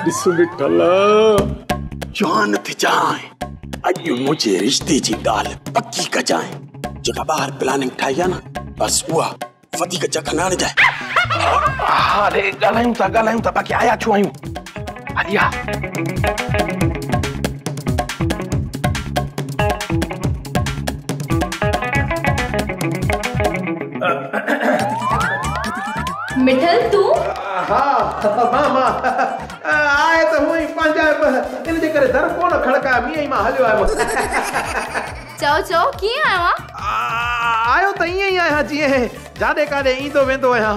ॾिस मिठल जान थिजांइ अॼु मुंहिंजे रिश्ते जी ॻाल्हि पकी कजांइ। जेका ॿाहिरि प्लानिंग ठाही आहे न बसि उहा वधीक जख न आणिजांइ। हा रे ॻाल्हायूं था बाक़ी आया छो आहियूं? हली आ। मिठल तूं? हा मां मां आहे त हूअं ई पंहिंजा इन जे करे दर कोन खड़कायो, मींहं ई मां हलियो आयुमि। चओ चओ कीअं आयो आहीं? आयो त ईअं ई आहियां जीअं जाॾे काॾे ईंदो वेंदो आहियां,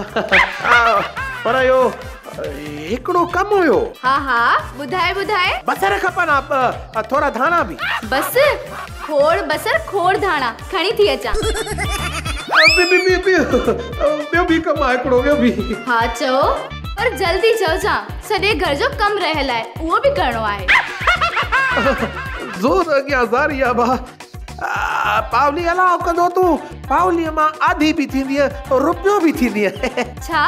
पर इहो हिकिड़ो कमु हुयो। हा हा ॿुधाए ॿुधाए। बसर खपनि हा, थोरा धाणा बि। बस खोड़ बसर खोड़ धाणा खणी थी अचां। ॿियो बि कमु आहे हिकिड़ो ॿियो बि। हा चओ पर जल्दी चओ, सॼे घर जो कमु रहियल आहे उहो बि करिणो आहे। ज़ोर अॻियां ज़ारी आहे भा। पावली अलाव कंदो तूं, पावलीअ मां आधी बि थींदी रुपयो बि थींदी। छा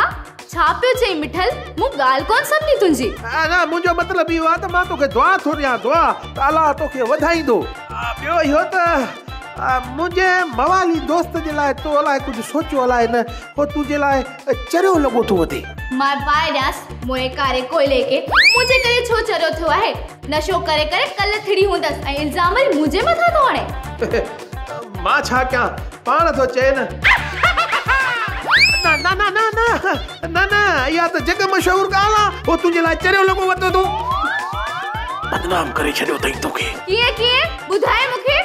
छा पियो चई मिठल? मूं ॻाल्हि कोन सम्झी तुंहिंजी। न मुंहिंजो मतिलबु इहो आहे त मां तोखे दुआ थो ॾियां, दुआ त अलाह तोखे वधाईंदो। ॿियो इहो त मुंहिंजे मवाली दोस्त जे लाइ तो अलाए कुझु सोचियो अलाए न, हो तुंहिंजे लाइ चरियो लॻो थो वधे। मां पाए ॾियांसि मोए कारे कोयले खे, मुंहिंजे करे छो चरियो थियो आहे? नशो करे करे कल थिड़ी हूंदसि ऐं इल्ज़ाम वरी मुंहिंजे मथां थो हणे। मां छा कयां, पाण थो चए न। न न न न न न इहा त जग मशहूर ॻाल्हि आहे, हो तुंहिंजे लाइ चरियो लॻो वधो थो। बदनाम करे छॾियो अथई तोखे। कीअं कीअं ॿुधाए मूंखे?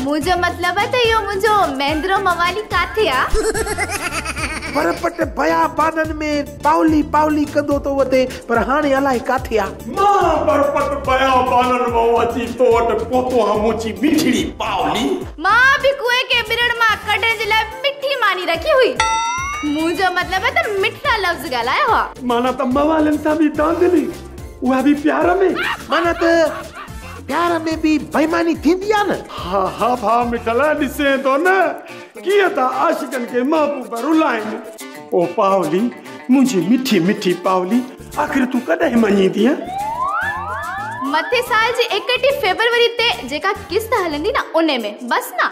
मुंहिंजो मतिलबु आहे त इहो मुंहिंजो महेंद्रो मवाली काथे आहे? परपट बयाबाननि में पावली पावली कंदो थो वधे, पर हाणे अलाए काथे आहे? मां परपट बयाबाननि मां अची तो वटि पहुतो आहियां मुंहिंजी मिठड़ी पावली। मां बि कुए खे बिरड़ मां कढण जे लाइ मिठी मानी रखी हुई। मुंहिंजो मतिलबु आहे त मिठा लफ़्ज़ ॻाल्हायो हा। माना त मवालनि सां बि धांधली, उहा बि प्यार में। माना त प्यार में बि बेईमानी थींदी आहे न। हा हा भाउ मिठल ॾिसे थो न कीअं था आशिकनि खे महबूब रुलाइनि। ओ पावली मुंहिंजी मिठी मिठी पावली, आख़िर तूं कॾहिं मञींदीअ? मथे साल जी 31 फरवरी ते जेका किस्त हलंदी न उन में बसि न।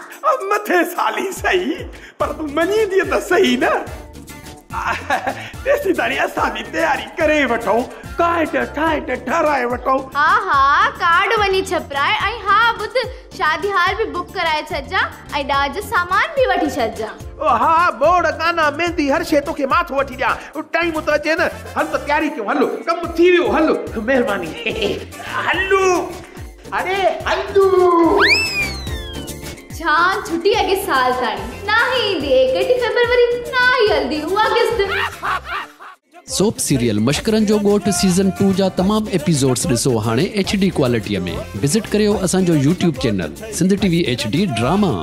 मथे साल ई सही, पर तूं मञींदीअ त सही न। तेसीं ताईं असां बि तयारी करे वठूं, कार्ड ठाहे ठाराए वठूं। हा हा कार्ड वञी छपराए ऐं हा ॿुध शादी हाल बि बुक कराए छॾिजां ऐं ॾाज सामान बि वठी छॾिजां। हा बोर्ड गाना मेहंदी हर शइ तोखे मां थो वठी ॾियां। टाइम त अचे न, हल त तयारी कयूं, हलो कमु थी वियो, हलो महिरबानी। हलो अरे हलो जान छुटी अॻे साल ताईं ना ही ईंदी 31 फरवरी ना ही हलंदी उहा किस्त। सोप सीरियल मश्करनि जो ॻोठ सीज़न 2 जा तमाम एपिसोड्स ॾिसो हाणे HD quality में। विज़िट करियो असांजो YouTube channel Sindh TV HD drama.